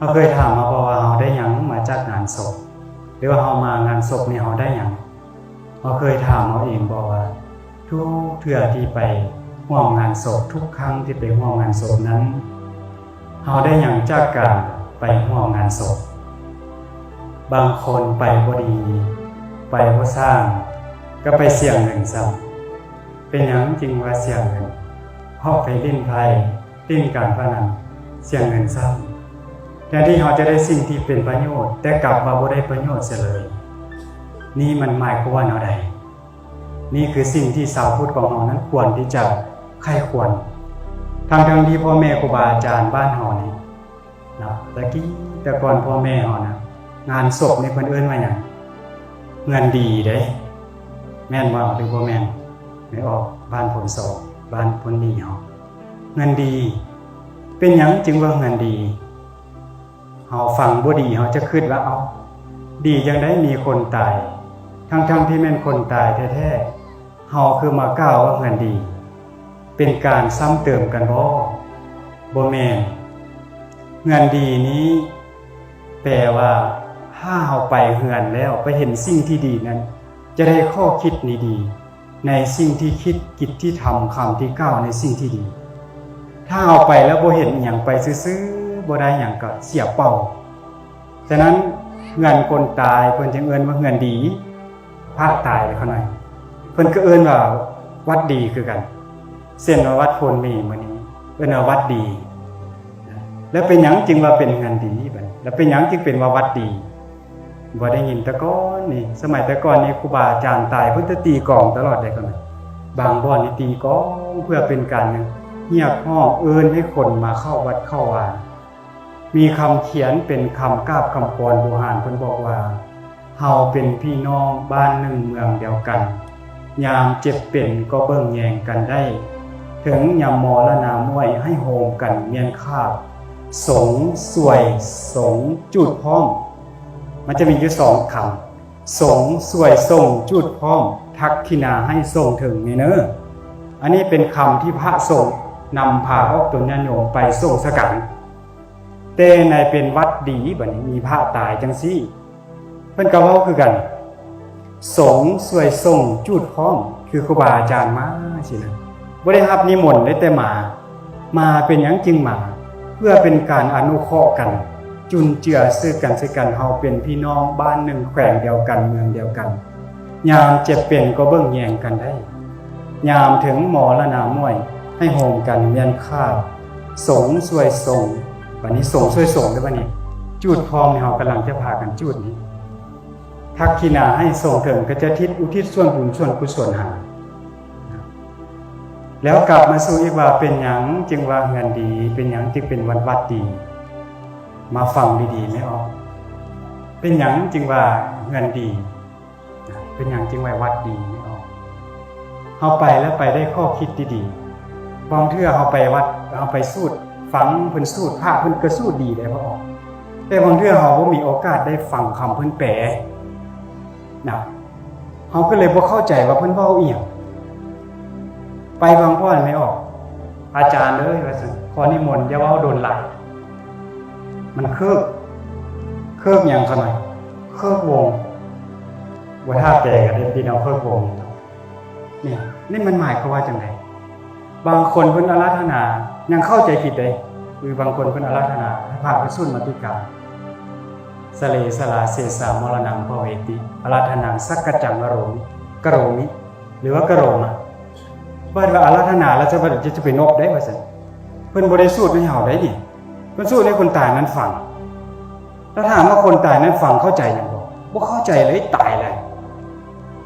ເຮົາເຄີຍຖາມມາບໍ່ວ່າເຮົາໄດ້ຫຍັງມາຈາກງານສົບ ຫຼືວ່າເຮົາມາງານສົບນີ້ເຮົາໄດ້ຫຍັງ? ເຮົາເຄີຍຖາມເຮົາເອງບໍ່ວ່າ ທຸກເທື່ອທີ່ໄປຮ່ວມງານສົບ ທຸກຄັ້ງທີ່ໄປຮ່ວມງານສົບນັ້ນ ເຮົາໄດ້ຫຍັງຈາກການໄປຮ່ວມງານສົບ? ບາງຄົນໄປບໍ່ດີ ໄປບໍ່ສ້າງ ກໍໄປເສຍເງິນຊ້ຳ. ເປັນຫຍັງຈຶ່ງວ່າເສຍເງິນ? ເພາະໄປຫຼິ້ນໄພ້ ຫຼິ້ນການພະນັນ ເສຍເງິນຊ້ຳ ແທນທີ່ເຮົາຈະໄດ້ສິ່ງທີ່ເປັນປະໂຫຍດ ແຕ່ກັບວ່າບໍ່ໄດ້ປະໂຫຍດເສຍເລີຍ. ນີ້ມັນໝາຍຄວາມວ່າແນວໃດ? ນີ້ຄືສິ່ງທີ່ຊາວພຸດຂອງເຮົານັ້ນຄວນທີ່ຈະໃຄ່ຄວນ ທັງໆທີ່ພໍ່ແມ່ຄູບາອາຈານບ້ານເຮົານີ້ເນາະ ແຕ່ກີ້ແຕ່ກ່ອນພໍ່ແມ່ເຮົານະ ງານສົບນີ້ເພິ່ນເອີ້ນວ່າຫຍັງ? ເຮືອນດີເດ້ ແມ່ນບໍ່ ຫຼືບໍ່ແມ່ນ? ແມ່ອອກ ບ້ານໂພນສອງ ບ້ານໂພນດີເຮົາ ເຮືອນດີ. ເປັນຫຍັງຈຶ່ງວ່າເຮືອນດີ? ເຮົາຟັງບໍ່ດີ ເຮົາຈະຄິດວ່າ ເອົ້າ ດີຈັ່ງໃດມີຄົນຕາຍ ທັງໆທີ່ແມ່ນຄົນຕາຍແທ້ໆ ເຮົາຄືມາກ່າວວ່າເຮືອນດີ? ເປັນການຊ້ຳເຕີມກັນບໍ່? ບໍ່ແມ່ນ. ເຮືອນດີນີ້ແປວ່າ ຖ້າເຮົາໄປເຮືອນແລ້ວ ໄປເຫັນສິ່ງທີ່ດີນັ້ນ ຈະໄດ້ຂໍ້ຄິດດີໆ ໃນສິ່ງທີ່ຄິດ ກິດທີ່ທຳ ຄຳທີ່ກ່າວໃນສິ່ງທີ່ດີ. ຖ້າເຮົາໄປແລ້ວບໍ່ເຫັນອີ່ຫຍັງ ໄປຊື່ໆ ບໍ່ໄດ້ຫຍັງ ກໍເສຍເປົ່າ. ສະນັ້ນ ເຮືອນຄົນຕາຍເພິ່ນຈຶ່ງເອີ້ນວ່າເຮືອນດີ, ພະຕາຍເດ້ຂ້ານ້ອຍ ເພິ່ນກໍເອີ້ນວ່າວັດດີຄືກັນ. ເຊັ່ນວ່າວັດໂພນມີມື້ນີ້ ເອີ້ນວ່າວັດດີ. ແລ້ວເປັນຫຍັງຈຶ່ງວ່າເປັນເຮືອນດີບັດນີ້? ແລ້ວເປັນຫຍັງຈຶ່ງເປັນວ່າວັດດີ? ບໍ່ໄດ້ຍິນແຕ່ກ່ອນນີ້ ສະໄໝແຕ່ກ່ອນນີ້ ຄູບາອາຈານຕາຍເພິ່ນຈະຕີກອງຕະຫຼອດເດ້ ບາງບ່ອນນີ້ຕີກອງເພື່ອເປັນການຫຍັງ? ຮຽກຮ້ອງເອີ້ນໃຫ້ຄົນມາເຂົ້າວັດເຂົ້າວາ. ມີຄຳຂຽນເປັນຄຳກາບຄຳກອນບູຮານ ເພິ່ນບອກວ່າ ເຮົາເປັນພີ່ນ້ອງບ້ານໜຶ່ງເມືອງດຽວກັນ ຍາມເຈັບເປັນກໍເບິ່ງແຍງກັນໄດ້ ເຖິງຍາມມໍລະນາມ້ວຍໃຫ້ໂຮມກັນມ້ຽນຄາບ ສົງຊ່ວຍສົງຈູດພ້ອມ. ມັນຈະມີຢູ່ສອງຄຳ ສົງຊ່ວຍສົ່ງຈູດພ້ອມ ທັກຂິນາໃຫ້ສົ່ງເຖິງແນ່ເນີ. ອັນນີ້ເປັນຄຳທີ່ພະສົງນຳພາອອກຕົນຍາດໂຍມໄປສົ່ງສະການ. ແຕ່ໃນເປັນວັດດີ ບັດນີ້ມີພະຕາຍຈັ່ງຊີ້ ເພິ່ນກໍເວົ້າຄືກັນ ສົງຊ່ວຍສົ່ງຈູດພ້ອມ ຄືຄູບາອາຈານມາຊີ້ນະ ບໍ່ໄດ້ຮັບນິມົນເດ້ ແຕ່ມາ ມາເປັນຫຍັງຈຶ່ງມາ? ເພື່ອເປັນການອະນຸເຄາະກັນ ຈຸນເຈືອເຊິ່ງກັນ ເຊິ່ງກັນ ເຮົາເປັນພີ່ນ້ອງບ້ານໜຶ່ງ ແຂວງດຽວກັນ ເມືອງດຽວກັນ ຍາມເຈັບເປັນກໍເບິ່ງແຍງກັນໄດ້ ຍາມເຖິງມໍລະນາມ້ວຍ ໃຫ້ໂຮມກັນມ້ຽນຄາບ ສົງຊ່ວຍສົ່ງ. ບັດນີ້ສົງຊ່ວຍສົ່ງເດ້ ບັດນີ້ຈູດພ້ອມນີ້ ເຮົາກຳລັງຈະພາກັນຈູດນີ້ ທັກຂິນາໃຫ້ສົ່ງເຖິງ ກໍຈະທິດ ອຸທິດສ່ວນບຸນສ່ວນກຸສົນໃຫ້. ແລ້ວກັບມາສູ່ອີກວ່າ ເປັນຫຍັງຈຶ່ງວ່າເຮືອນດີ? ເປັນຫຍັງຈຶ່ງເປັນວັດ ວັດດີ? ມາຟັງດີໆ ແມ່ອອກ ເປັນຫຍັງຈຶ່ງວ່າເຮືອນດີ? ເປັນຫຍັງຈຶ່ງໄວ້ວັດດີນີ້ອອກ? ເຮົາໄປແລ້ວໄປໄດ້ຂໍ້ຄິດດີໆ. ບາງເທື່ອເຮົາໄປວັດ ເຮົາໄປສູດ ຟັງເພິ່ນສູດ ພະເພິ່ນກໍສູດດີໄດ໋ ພະອອກ ແຕ່ບາງເທື່ອເຮົາບໍ່ມີໂອກາດໄດ້ຟັງຄຳເພິ່ນແປນະ ເຮົາກໍເລີຍບໍ່ເຂົ້າໃຈວ່າເພິ່ນເວົ້າອີ່ຫຍັງ. ໄປບາງບ່ອນແມ່ອອກ ອາຈານເອີຍ ວ່າຊັ້ນ ຂໍນິມົນຢ່າເວົ້າດົນຫຼາຍ ມັນເຄີກ ເຄີກຫຍັງຂະນ້ອຍ? ເຄີກວົງ ບໍ່ຖ້າແປກໍໄດ້ ພີ່ນ້ອງ ເຄີກວົງນີ້ ນີ້ມັນໝາຍຄວາມວ່າຈັ່ງໃດ? ບາງຄົນເພິ່ນອາລາທະນາ ຍັງເຂົ້າໃຈຜິດເດ້ ຄືບາງຄົນເພິ່ນອາລາທະນາໃຫ້ພະໄປສູດມາຕິກາ ສະເລສະລາເສສາມໍລະນັງພະເວຕິ ອາລາທະນັງສັກກະຈັງ ກະໂຣມິ ກະໂຣມິ ຫຼືວ່າກະໂຣມະ ວ່າ ວ່າອາລາທະນາແລ້ວຈະ ຈະ ຈະໄປນົບໄດ້ວ່າຊັ້ນ. ເພິ່ນບໍ່ໄດ້ສູດໃຫ້ເຮົາໄດ໋ນີ້ ເພິ່ນສູດໃຫ້ຄົນຕາຍນັ້ນຟັງ. ແລ້ວຖາມວ່າຄົນຕາຍນັ້ນຟັງເຂົ້າໃຈຫຍັງບໍ່? ບໍ່ເຂົ້າໃຈເລີຍ ຕາຍແລ້ວ.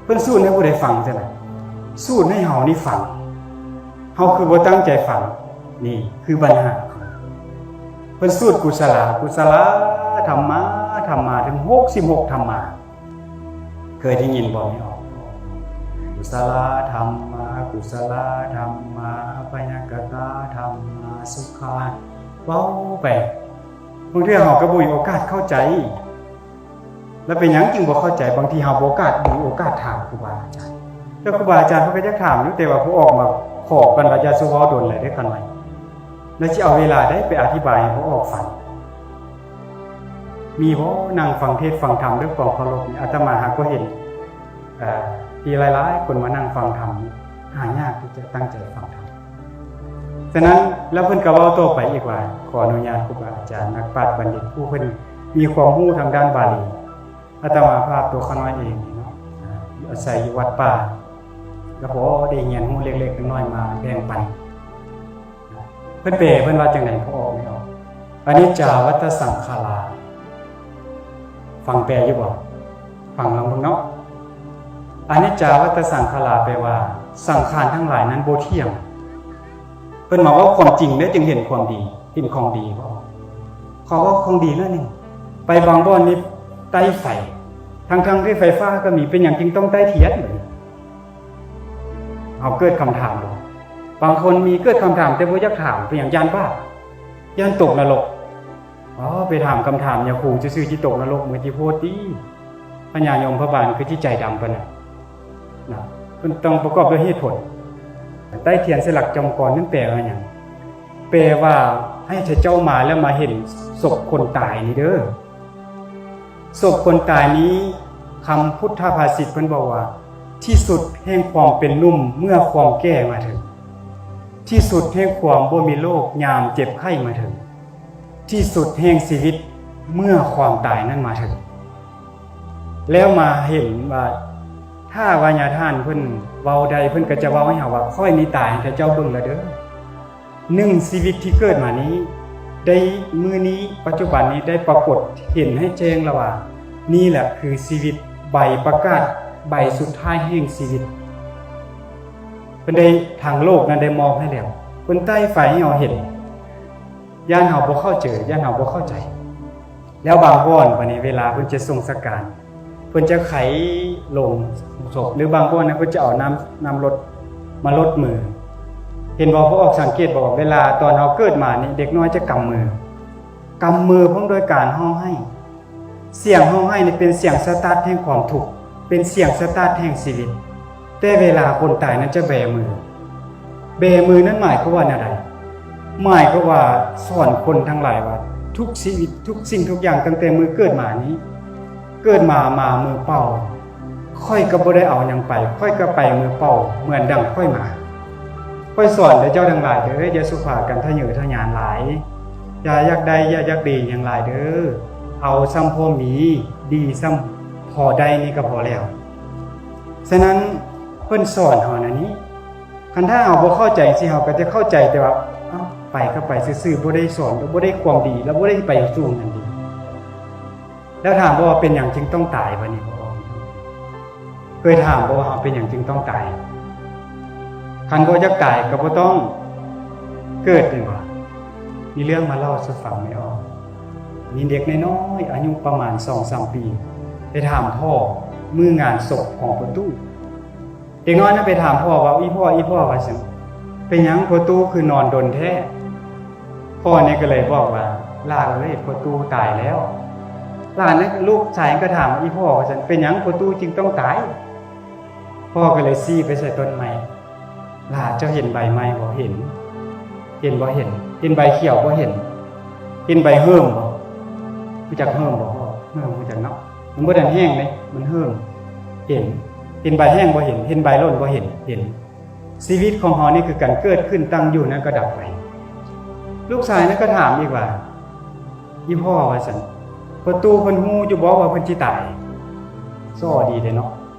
ເພິ່ນສູດໃຫ້ຜູ້ໃດຟັງຊັ້ນນະ? ສູດໃຫ້ເຮົານີ້ຟັງ. ເຮົາຄືບໍ່ຕັ້ງໃຈຟັງ? ນີ້ຄືບັນຫາ. ເພິ່ນສູດກຸສະລາ ກຸສະລາທຳມາ ທຳມາເຖິງຫົກສິບຫົກທຳມາ. ເຄີຍໄດ້ຍິນບໍ່? ແມ່ອອກ ກຸສະລາທຳມາ ອະກຸສະລາທຳມາ ອະພະຍາກະຕາທຳມາ ສຸຂາ ເວົ້າໄປ. ບາງເທື່ອເຮົາກໍບໍ່ມີໂອກາດເຂົ້າໃຈ. ແລ້ວເປັນຫຍັງຈຶ່ງບໍ່ເຂົ້າໃຈ? ບາງທີເຮົາບໍ່ໂອກາດ ມີໂອກາດຖາມຄູບາອາຈານ. ແຕ່ຄູບາອາຈານເພິ່ນກໍຢາກຖາມຢູ່ ແຕ່ວ່າຜູ້ອອກມາຂໍກັນວ່າຢ່າສູ່ເວົ້າດົນຫຼາຍເດີ້ ຂ້ານ້ອຍ. ແລ້ວຊິເອົາເວລາໃດໄປອະທິບາຍໃຫ້ຜູ້ອອກຟັງ? ມີບໍ່ ນັ່ງຟັງເທດຟັງທຳດ້ວຍຄວາມເຄົາລົບນີ້? ອາດຕະມາຫາກໍເຫັນ ເອີ ທີ່ຫຼາຍໆຄົນມານັ່ງຟັງທຳນີ້ ຫາຍາກທີ່ຈະຕັ້ງໃຈຟັງທຳ. ສະນັ້ນ ແລ້ວເພິ່ນກໍເວົ້າຕໍ່ໄປອີກວ່າ ຂໍອະນຸຍາດຄູບາອາຈານ ນັກປາດບັນດິດ ຜູ້ເພິ່ນມີຄວາມຮູ້ທາງດ້ານບາລີ. ອາດຕະມາພາບຕົວຂ້ານ້ອຍເອງນີ້ເນາະ ອາໄສຢູ່ວັດປ່າ ກໍພໍໄດ້ຮຽນຮູ້ເລັກໆນ້ອຍໆມາແບ່ງປັນ. ເພິ່ນແປ ເພິ່ນວ່າຈັ່ງໃດ ພໍອອກໄໝ? ອອກ ອະນິດຈາວັດຕະສັງຂາລາ. ຟັງແປຢູ່ບໍ່? ຟັງລອງເບິ່ງເນາະ. ອະນິດຈາວັດຕະສັງຂາລາ ແປວ່າ ສັງຂານທັງຫຼາຍນັ້ນບໍ່ທ່ຽງ. ເພິ່ນມາເວົ້າຄວາມຈິງເດ້ ຈຶ່ງເຫັນຄວາມດີ ເຫັນຂອງດີບໍ່? ເຂົາເວົ້າຂອງດີແລ້ວນີ້ ໄປບາງບ່ອນນີ້ໄຕ້ໄຟ ທັງໆທີ່ໄຟຟ້າກໍມີ ເປັນຫຍັງຈຶ່ງຕ້ອງໄຕ້ທຽນ? ເຮົາເກີດຄຳຖາມບໍ່? ບາງຄົນມີເກີດຄຳຖາມແຕ່ບໍ່ຢາກຖາມ ເປັນຫຍັງ? ຢ້ານບາບ ຢ້ານຕົກນະລົກ. ອໍ ໄປຖາມຄຳຖາມຍາຄູຊື່ໆ ຊິຕົກນະລົກ ມັນຊິໂພດຕິ ພະຍາຍົມພະບານຄືຊິໃຈດຳປານນັ້ນນະ. ເພິ່ນຕ້ອງປະກອບດ້ວຍເຫດຜົນ. ໄຕ້ທຽນໃສ່ຫຼັກຈອມກອນນັ້ນແປວ່າຫຍັງ? ແປວ່າໃຫ້ເຈົ້າມາແລ້ວມາເຫັນສົບຄົນຕາຍນີ້ເດີ້. ສົບຄົນຕາຍນີ້ ຄຳພຸດທະພາສິດເພິ່ນບອກວ່າ ທີ່ສຸດແຫ່ງຄວາມເປັນໜຸ່ມເມື່ອຄວາມແກ່ມາເຖິງ, ທີ່ສຸດແຫ່ງຄວາມບໍ່ມີໂລກຍາມເຈັບໄຂ້ມາເຖິງ, ທີ່ສຸດແຫ່ງຊີວິດເມື່ອຄວາມຕາຍນັ້ນມາເຖິງ. ແລ້ວມາເຫັນວ່າ ຖ້າວ່າຍາທ່ານເພິ່ນເວົ້າໄດ້ ເພິ່ນກໍຈະເວົ້າໃຫ້ເຮົາວ່າ ຂ້ອຍນີ້ຕາຍໃຫ້ເຈົ້າເບິ່ງແລ້ວເດີ້. ໜຶ່ງຊີວິດທີ່ເກີດມານີ້ ໄດ້ມື້ນີ້ ປັດຈຸບັນນີ້ ໄດ້ປາກົດເຫັນໃຫ້ແຈ້ງແລ້ວວ່າ ນີ້ແຫຼະຄືຊີວິດ ໃບປະກາດໃບສຸດທ້າຍແຫ່ງຊີວິດ ເພິ່ນໄດ້ ທາງໂລກນັ້ນໄດ້ມອບໃຫ້ແລ້ວ. ເພິ່ນໄຕ້ໄຟໃຫ້ເຮົາເຫັນ ຢ້ານເຮົາບໍ່ເຂົ້າໃຈ ຢ້ານເຮົາບໍ່ເຂົ້າໃຈ. ແລ້ວບາງບ່ອນບັດນີ້ ເວລາເພິ່ນຈະສົ່ງສະການ ເພິ່ນຈະໄຂໂລງສົບ ຫຼືບາງບ່ອນນະ ເພິ່ນຈະເອົານ້ຳ ນ້ຳລົດມາລົດມື. ເຫັນບໍ່ ພວກອອກສັງເກດບໍ່ ເວລາຕອນເຮົາເກີດມານີ້ ເດັກນ້ອຍຈະກຳມື ກຳມືພ້ອມດ້ວຍການຮ້ອງໄຫ້. ສຽງຮ້ອງໄຫ້ນີ້ເປັນສຽງສະຕາດແຫ່ງຄວາມທຸກ ເປັນສຽງສະຕາດແຫ່ງຊີວິດ. ແຕ່ເວລາຄົນຕາຍນັ້ນຈະແບມື. ແບມືນັ້ນໝາຍຄວາມວ່າແນວໃດ? ໝາຍຄວາມວ່າສອນຄົນທັງຫຼາຍວ່າ ທຸກຊີວິດ ທຸກສິ່ງທຸກຢ່າງ ຕັ້ງແຕ່ມື້ເກີດມານີ້ ເກີດມາ ມາມືເປົ່າ. ຂ້ອຍກໍບໍ່ໄດ້ເອົາຫຍັງໄປ ຂ້ອຍກໍໄປມືເປົ່າ ເໝືອນດັ່ງຂ້ອຍມາ. ຂ້ອຍສອນເດີເຈົ້າທັງຫຼາຍເດີ ຢ່າສຸພາກັນທະເຍີທະຍານຫຼາຍ ຢ່າຢາກໄດ້ ຢ່າຢາກດີຫຍັງຫຼາຍເດີ. ເອົາຊ່ຳພໍມີ ດີຊ່ຳພໍໄດ້ນີ້ກໍພໍແລ້ວ. ສະນັ້ນເພິ່ນສອນເຮົາແນວນີ້ ຄັນຖ້າເຮົາບໍ່ເຂົ້າໃຈຈັ່ງຊີ້ ເຮົາກໍຈະເຂົ້າໃຈແຕ່ວ່າ ເອົ້າ ໄປກໍໄປຊື່ໆ ບໍ່ໄດ້ສອນ ບໍ່ໄດ້ຄວາມດີ ແລ້ວບໍ່ໄດ້ໄປສູ່ອັນດີ. ແລ້ວຖາມບໍ່ວ່າເປັນຫຍັງຈຶ່ງຕ້ອງຕາຍ? ບັດນີ້ບໍ່ ເຄີຍຖາມບໍ່ວ່າເຮົາເປັນຫຍັງຈຶ່ງຕ້ອງຕາຍ? ຄັນບໍ່ຢາກຕາຍກໍບໍ່ຕ້ອງເກີດ ແມ່ນບໍ່? ມີເລື່ອງມາເລົ່າສູ່ຟັງແມ່ອອກ. ມີເດັກນ້ອຍໆ ອາຍຸປະມານສອງສາມປີ ໄປຖາມພໍ່ມື້ງານສົບຂອງພໍ່ຕູ້. ເດັກນ້ອຍນັ້ນໄປຖາມພໍ່ວ່າ ອີ່ພໍ່ ອີ່ພໍ່ ວ່າຊັ້ນ ເປັນຫຍັງພໍ່ຕູ້ຄືນອນດົນແທ້? ພໍ່ນີ້ກໍເລີຍບອກວ່າ ຫຼ້າເອີຍ ພໍ່ຕູ້ຕາຍແລ້ວ. ຫຼ້ານ ລູກຊາຍກໍຖາມວ່າ ອີ່ພໍ່ ວ່າຊັ້ນ ເປັນຫຍັງພໍ່ຕູ້ຈຶ່ງຕ້ອງຕາຍ? ພໍ່ກໍເລີຍຊີ້ໄປໃສ່ຕົ້ນໄມ້ ຫຼ້າ ເຈົ້າເຫັນໃບໄມ້ບໍ່? ເຫັນ. ເຫັນບໍ່? ເຫັນ. ເຫັນໃບຂຽວບໍ່? ເຫັນ. ເຫັນໃບເຫີມບໍ່? ຮູ້ຈັກເຫີມບໍ່? ເຫີມ ຮູ້ຈັກເນາະ. ມັນບໍ່ທັນແຫ້ງເດ້ ມັນເຫີມ. ເຫັນ. ເຫັນໃບແຫ້ງບໍ່? ເຫັນ. ເຫັນໃບຫຼົ່ນບໍ່? ເຫັນ. ເຫັນ. ຊີວິດຂອງເຮົານີ້ຄືກັນ ເກີດຂຶ້ນ ຕັ້ງຢູ່ ແລ້ວກໍດັບໄປ. ລູກຊາຍນັ້ນກໍຖາມອີກວ່າ ອີ່ພໍ່ ວ່າຊັ້ນ ພໍ່ຕູ້ເພິ່ນຮູ້ຢູ່ບໍ່ວ່າເພິ່ນຊິຕາຍ? ສໍ້ດີເດ້ເນາະ.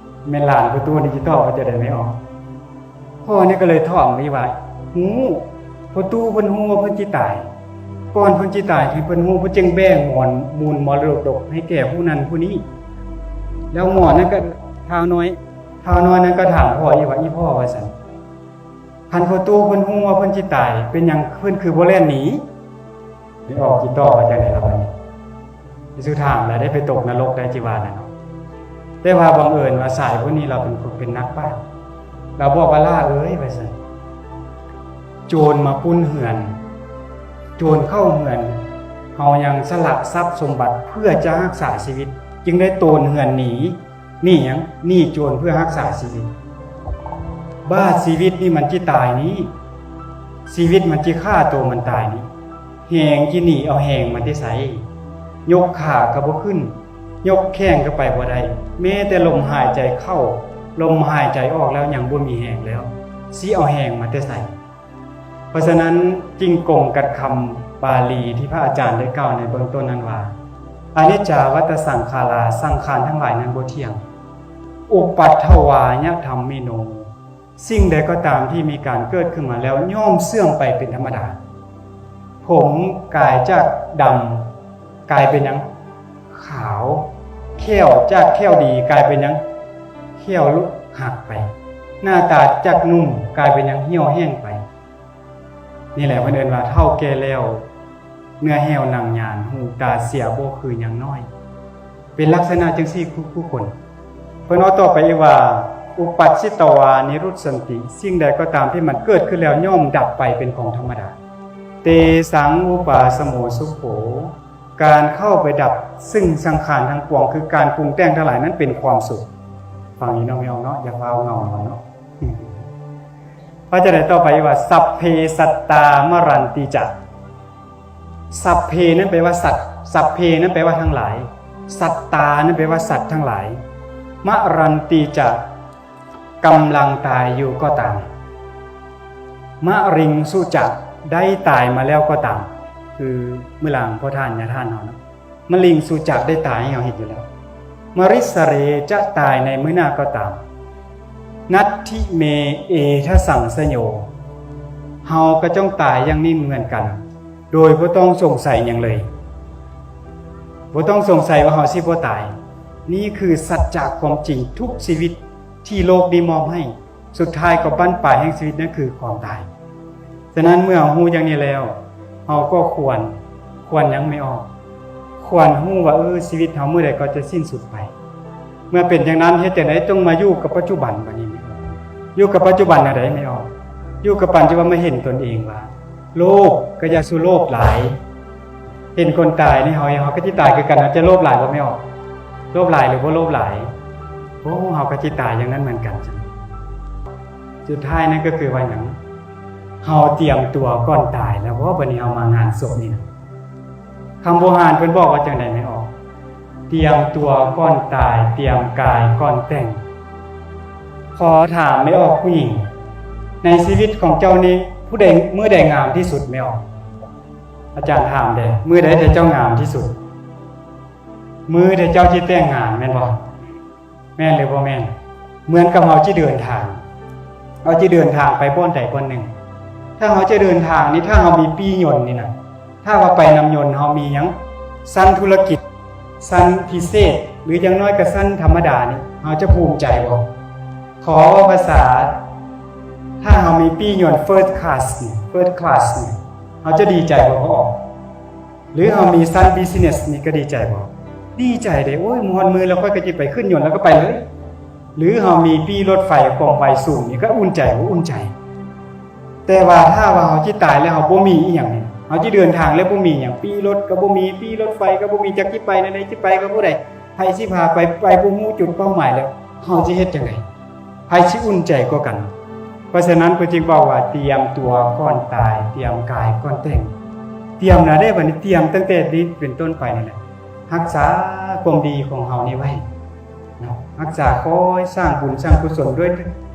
ແມ່ນຫຼານພໍ່ຕູ້ນີ້ຊິຕອບວ່າຈັ່ງໃດແມ່ອອກ? ພໍ່ນີ້ກໍເລີຍຖາມອີກວ່າ ຮູ້. ພໍ່ຕູ້ເພິ່ນຮູ້ວ່າເພິ່ນຊິຕາຍ. ກ່ອນເພິ່ນຊິຕາຍ ທີ່ເພິ່ນຮູ້ ເພິ່ນຈຶ່ງແບ່ງມອນ ມູນມໍລະດົກໃຫ້ແກ່ຜູ້ນັ້ນຜູ້ນີ້. ແລ້ວໝໍນັ້ນກໍ ທ້າວນ້ອຍ ທ້າວນ້ອຍນັ້ນກໍຖາມພໍ່ອີກວ່າ ອີ່ພໍ່ ວ່າຊັ້ນ ຄັນພໍ່ຕູ້ເພິ່ນຮູ້ວ່າເພິ່ນຊິຕາຍ ເປັນຫຍັງເພິ່ນຄືບໍ່ແລ່ນໜີ? ແມ່ອອກຊິຕອບວ່າຈັ່ງໃດລະບັດນີ້? ຊິຖາມແລ້ວໄດ້ໄປຕົກນະລົກໄດ້ ຊິວ່ານັ້ນເນາະ. ແຕ່ວ່າບັງເອີນວ່າຊາຍຜູ້ນີ້ລາວເປັນຄົນ ເປັນນັກປາດ ລາວບອກວ່າ ຫຼ້າເອີຍ ວ່າຊັ້ນ ໂຈນມາປຸ້ນເຮືອນ ໂຈນເຂົ້າເຮືອນ ເຮົາຍັງສະຫຼະຊັບສົມບັດເພື່ອຈະຮັກສາຊີວິດ ຈຶ່ງໄດ້ໂຕນເຮືອນໜີ. ໜີຫຍັງ? ໜີໂຈນເພື່ອຮັກສາຊີວິດ. ບາດຊີວິດນີ້ມັນຊິຕາຍນີ້ ຊີວິດມັນຊິຂ້າໂຕມັນຕາຍນີ້ ແຮງຊິໜີເອົາແຮງມາແຕ່ໃສ? ຍົກຂາກໍບໍ່ຂຶ້ນ, ຍົກແຂ້ງກໍໄປບໍ່ໄດ້, ແມ້ແຕ່ລົມຫາຍໃຈເຂົ້າ, ລົມຫາຍໃຈອອກແລ້ວຍັງບໍ່ມີແຮງແລ້ວ, ຊິເອົາແຮງມາແຕ່ໃສ? ເພາະສະນັ້ນຈຶ່ງກົງກັບຄຳບາລີທີ່ພະອາຈານໄດ້ກ່າວໃນເບື້ອງຕົ້ນນັ້ນວ່າ ອະນິດຈາວັດຕະສັງຂາລາ, ສັງຂານທັງຫຼາຍນັ້ນບໍ່ທ່ຽງ, ອຸປັດຖະວາຍະທຳມິໂນ, ສິ່ງໃດກໍຕາມທີ່ມີການເກີດຂຶ້ນມາແລ້ວຍ່ອມເສື່ອມໄປເປັນທຳມະດາ. ຜົມກາຍຈາກດຳກາຍເປັນຫຍັງ? ຂາວ. ແຂ້ວຈາກແຂ້ວດີກາຍເປັນຫຍັງ? ແຂ້ວຫຼຸດຫັກໄປ. ໜ້າຕາຈາກໜຸ່ມກາຍເປັນຫຍັງ? ຫ່ຽວແຫ້ງໄປ. ນີ້ແຫຼະເພິ່ນເອີ້ນວ່າເຖົ້າແກ່ແລ້ວ ເນື້ອແຫ້ວໜັງຍານ, ຫູຕາເສຍບໍ່ຄືຍັງນ້ອຍ. ເປັນລັກສະນະຈັ່ງຊີ້ທຸກໆຄົນ. ເພິ່ນເວົ້າຕໍ່ໄປອີກວ່າ ອຸປັດຊິຕະວານິລຸດສັນຕິ, ສິ່ງໃດກໍຕາມທີ່ມັນເກີດຂຶ້ນແລ້ວຍ່ອມດັບໄປເປັນຂອງທຳມະດາ. ເຕສັງອຸປາສະໂມສຸໂຂ, ການເຂົ້າໄປດັບຊຶ່ງສັງຂານທັງປວງ ຄືການປຸງແຕ່ງທັງຫຼາຍນັ້ນເປັນຄວາມສຸກ. ຟັງອີກເນາະ ແມ່ອອກເນາະ, ຢ່າຟ້າວເຫງົານອນເນາະ. ເພາະຈະໄດ້ຕໍ່ໄປວ່າ ສັບເພສັດຕາມະຣັນຕິຈະ. ສັບເພນັ້ນແປວ່າສັດ, ສັບເພນັ້ນແປວ່າທັງຫຼາຍ, ສັດຕານັ້ນແປວ່າສັດທັງຫຼາຍ, ມະຣັນຕິຈະ ກຳລັງຕາຍຢູ່ກໍຕາມ, ມະຣິງສຸຈະ ໄດ້ຕາຍມາແລ້ວກໍຕາມ. ຄືມື້ຫຼັງພໍ່ທ່ານຍາທ່ານເຮົາເນາະ, ມະຣິງສຸຈະ ໄດ້ຕາຍໃຫ້ເຮົາເຫັນຢູ່ແລ້ວ, ມະຣິສະເຣ ຈະຕາຍໃນມື້ໜ້າກໍຕາມ, ນັດຖິເມເອທະສັງສະໂຍ, ເຮົາກໍຕ້ອງຕາຍຢ່າງນີ້ເໝືອນກັນ ໂດຍບໍ່ຕ້ອງສົງໄສຫຍັງເລີຍ, ບໍ່ຕ້ອງສົງໄສວ່າເຮົາຊິບໍ່ຕາຍ. ນີ້ຄືສັດຈະຄວາມຈິງທຸກຊີວິດທີ່ໂລກນີ້ມອບໃຫ້. ສຸດທ້າຍກໍບັ້ນປາຍແຫ່ງຊີວິດນັ້ນຄືຄວາມຕາຍ. ສະນັ້ນເມື່ອເຮົາຮູ້ຢ່າງນີ້ແລ້ວ ເຮົາກໍຄວນ, ຄວນຫຍັງແມ່ອອກ? ຄວນຮູ້ວ່າ ເອີ ຊີວິດເຮົາມື້ໃດກໍຈະສິ້ນສຸດໄປ. ເມື່ອເປັນຈັ່ງນັ້ນ ເຮັດຈັ່ງໃດຕ້ອງມາຢູ່ກັບປັດຈຸບັນບາດນີ້ແມ່ອອກ? ຢູ່ກັບປັດຈຸບັນແນວໃດແມ່ອອກ? ຢູ່ກັບປັດຈຸບັນ ມາເຫັນຕົນເອງວ່າ ໂລບກໍຢ່າສູ່ໂລບຫຼາຍ. ເຫັນຄົນຕາຍນີ້ ເຮົາ, ເຮົາກໍຊິຕາຍຄືກັນ, ເຮົາຈະໂລບຫຼາຍບໍ່ແມ່ອອກ? ໂລບຫຼາຍຫຼືບໍ່ໂລບຫຼາຍ? ໂອ້ ເຮົາກໍຊິຕາຍຢ່າງນັ້ນເໝືອນກັນ. ສຸດທ້າຍນັ້ນກໍຄືວ່າຫຍັງ? ເຮົາຕຽມຕົວກ່ອນຕາຍແລ້ວບໍ່? ບັດນີ້ເຮົາມາງານສົບນີ້ນະ. ຄຳບູຮານເພິ່ນບອກວ່າຈັ່ງໃດແມ່ອອກ? ຕຽມຕົວກ່ອນຕາຍ, ຕຽມກາຍກ່ອນແຕ່ງ. ຂໍຖາມແມ່ອອກຜູ້ຍິງ, ໃນຊີວິດຂອງເຈົ້ານີ້ ຜູ້ໃດ, ມື້ໃດງາມທີ່ສຸດແມ່ອອກ? ອາຈານຖາມເດ້, ມື້ໃດທີ່ເຈົ້າງາມທີ່ສຸດ? ມື້ທີ່ເຈົ້າຊິແຕ່ງງານແມ່ນບໍ່? ແມ່ນຫຼືບໍ່ແມ່ນ? ເໝືອນກັບເຮົາຊິເດີນທາງ, ເຮົາຊິເດີນທາງໄປບ່ອນໃດບ່ອນໜຶ່ງ. ຖ້າເຮົາຈະເດີນທາງນີ້, ຖ້າເຮົາມີປີ້ຍົນນີ້ນະ, ຖ້າວ່າໄປນຳຍົນ ເຮົາມີຫຍັງ? ຊັ້ນທຸລະກິດ, ຊັ້ນພິເສດ ຫຼື ຢ່າງໜ້ອຍກໍຊັ້ນທຳມະດານີ້ ເຮົາຈະພູມໃຈບໍ່? ຂໍເວົ້າພາສາ, ຖ້າເຮົາມີປີ້ຍົນ first class ນີ້, first class ນີ້ ເຮົາຈະດີໃຈບໍ່? ບໍ່ອອກ. ຫຼື ເຮົາມີຊັ້ນ business ນີ້ກໍດີໃຈບໍ່? ດີໃຈເດ້. ໂອ້ຍ ຮອດມື້ແລ້ວຂ້ອຍກໍຊິໄປຂຶ້ນຍົນແລ້ວກໍໄປເລີຍ. ຫຼື ເຮົາມີປີ້ລົດໄຟຄວາມໄວສູງນີ້ກໍອຸ່ນໃຈບໍ່? ອຸ່ນໃຈ. ແຕ່ວ່າຖ້າວ່າເຮົາຊິຕາຍແລ້ວເຮົາບໍ່ມີອີ່ຫຍັງນີ້, ເຮົາຊິເດີນທາງແລ້ວບໍ່ມີຫຍັງ, ປີ້ລົດກໍບໍ່ມີ, ປີ້ລົດໄຟກໍບໍ່ມີ, ຈັກຊິໄປແນວໃດ, ຊິໄປກັບຜູ້ໃດ, ໃຜຊິພາໄປ, ໄປບໍ່ຮູ້ຈຸດເປົ້າໝາຍແລ້ວ ເຮົາຊິເຮັດຈັ່ງໃດ? ໃຜຊິອຸ່ນໃຈກວ່າກັນ? ເພາະສະນັ້ນເພິ່ນຈຶ່ງເວົ້າວ່າ ຕຽມຕົວກ່ອນຕາຍ, ຕຽມກາຍກ່ອນແຕ່ງ. ຕຽມນະເດ້, ບັດນີ້ຕຽມຕັ້ງແຕ່ນີ້ເປັນຕົ້ນໄປນີ້ແຫຼະ. ຮັກສາຄວາມດີຂອງເຮົານີ້ໄວ້ເນາະ, ຮັກສາ, ຄອຍສ້າງບຸນສ້າງກຸສົນດ້ວຍ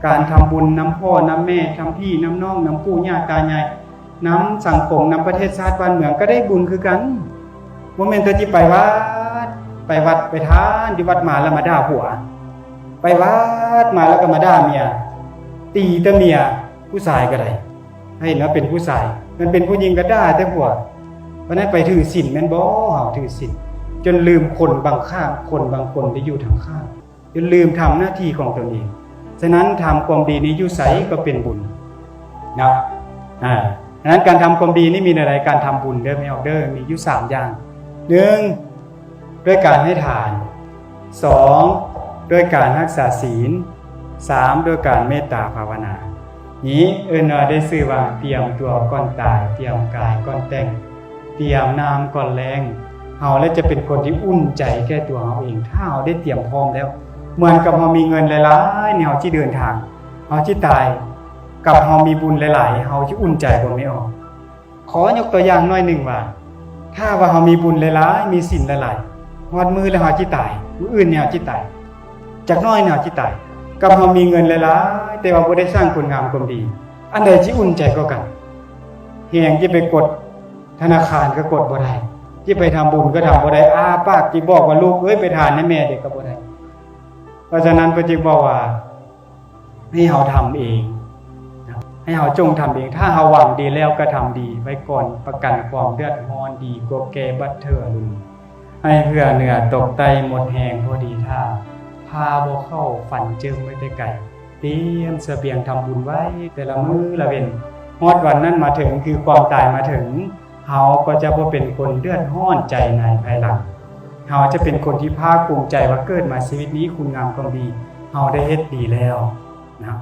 ການທຳບຸນນຳພໍ່ນຳແມ່, ນຳພີ່ນຳນ້ອງ, ນຳປູ່ຍ່າຕາຍາຍ, ນຳສັງຄົມ, ນຳປະເທດຊາດບ້ານເມືອງ ກໍໄດ້ບຸນຄືກັນ. ບໍ່ແມ່ນແຕ່ຊິໄປວັດ, ໄປວັດໄປທານຢູ່ວັດມາແລ້ວມາດ່າຜົວ, ໄປວັດມາແລ້ວກໍມາດ່າເມຍ, ຕີແຕ່ເມຍ, ຜູ້ຊາຍກໍໄດ້. ໃຫ້ເຫັນວ່າເປັນຜູ້ຊາຍ, ມັນເປັນຜູ້ຍິງກໍດ່າແຕ່ຜົວ. ເພາະນັ້ນໄປຖືສິນແມ່ນບໍ່? ເຮົາຖືສິນ ຈົນລືມຄົນບາງຂ້າງ, ຄົນບາງຄົນທີ່ຢູ່ທາງຂ້າງ ຈົນລືມທຳໜ້າທີ່ຂອງຕົນເອງ. ສະນັ້ນທຳຄວາມດີນີ້ຢູ່ໃສກໍເປັນບຸນເນາະ. ອາ, ສະນັ້ນການທຳຄວາມດີນີ້ມີແນວໃດ? ການທຳບຸນເດີແມ່ອອກເດີ ມີຢູ່ສາມຢ່າງ. ໜຶ່ງ ດ້ວຍການໃຫ້ທານ, ສອງ ດ້ວຍການຮັກສາສິນ, ສາມ ດ້ວຍການເມດຕາພາວະນາ. ນີ້ເອີ້ນວ່າ ໄດ້ຊື່ວ່າ ຕຽມຕົວກ່ອນຕາຍ, ຕຽມກາຍກ່ອນແຕ່ງ, ຕຽມນ້ຳກ່ອນແລ້ງ. ເຮົາແຫຼະຈະເປັນຄົນທີ່ອຸ່ນໃຈແກ່ຕົວເຮົາເອງ ຖ້າເຮົາໄດ້ຕຽມພ້ອມແລ້ວ. ເໝືອນກັບເຮົາມີເງິນຫຼາຍໆນີ້ ເຮົາຊິເດີນທາງ, ເຮົາຊິຕາຍ, ກັບເຮົາມີບຸນຫຼາຍໆ ເຮົາຊິອຸ່ນໃຈບໍ່ແມ່ອອກ? ຂໍຍົກຕົວຢ່າງໜ້ອຍໜຶ່ງວ່າ ເ ຖ້າວ່າເຮົາມີບຸນຫຼາຍໆ ມີສິນຫຼາຍໆ ຮອດມື້ແລ້ວເຮົາຊິຕາຍ, ມື້ອື່ນນີ້ເຮົາຊິຕາຍ, ຈັກໜ້ອຍນີ້ເຮົາຊິຕາຍ. ກັບເຮົາມີເງິນຫຼາຍໆ ແຕ່ວ່າບໍ່ໄດ້ສ້າງຄຸນງາມຄວາມດີ, ອັນໃດຊິອຸ່ນໃຈກວ່າກັນ? ແຮງຊິໄປກົດທະນາຄານກໍກົດບໍ່ໄດ້, ຊິໄປທຳບຸນກໍທຳບໍ່ໄດ້, ອ້າປາກຊິບອກວ່າ ລູກເອີຍ ໄປທານໃຫ້ແມ່ເດ້ກໍບໍ່ໄດ້. ເພາະສະນັ້ນເພິ່ນຈຶ່ງບອກວ່າ ໃຫ້ເຮົາທຳເອງນະ, ໃຫ້ເຮົາຈົ່ງທຳເອງ. ຖ້າເຮົາຫວັງດີແລ້ວກໍທຳດີໄວ້ກ່ອນ, ປະກັນຄວາມເດືອດຮ້ອນດີກວ່າແກ່ບັດເທື່ອລຸນ. ໃຫ້ເຜື່ອເໜືອຕົກໃຕ້ໝົດແຮງພໍດີທ່າ, ພາບໍ່ເຂົ້າຟັນເຈີ້ມໄວ້ແຕ່ໄກ. ຕຽມສະບຽງທຳບຸນໄວ້ແຕ່ລະມື້ລະເວັນ, ຮອດວັນນັ້ນມາເຖິງ ຄືຄວາມຕາຍມາເຖິງ, ເຮົາກໍຈະບໍ່ເປັນຄົນເດືອດຮ້ອນໃຈໃນພາຍຫຼັງ. ເຮົາຈະເປັນຄົນທີ່ພາກພູມໃຈວ່າເກີດມາຊີວິດນີ້ ຄຸນງາມຄວາມດີເຮົາໄດ້ເຮັດດີແລ້ວນະ.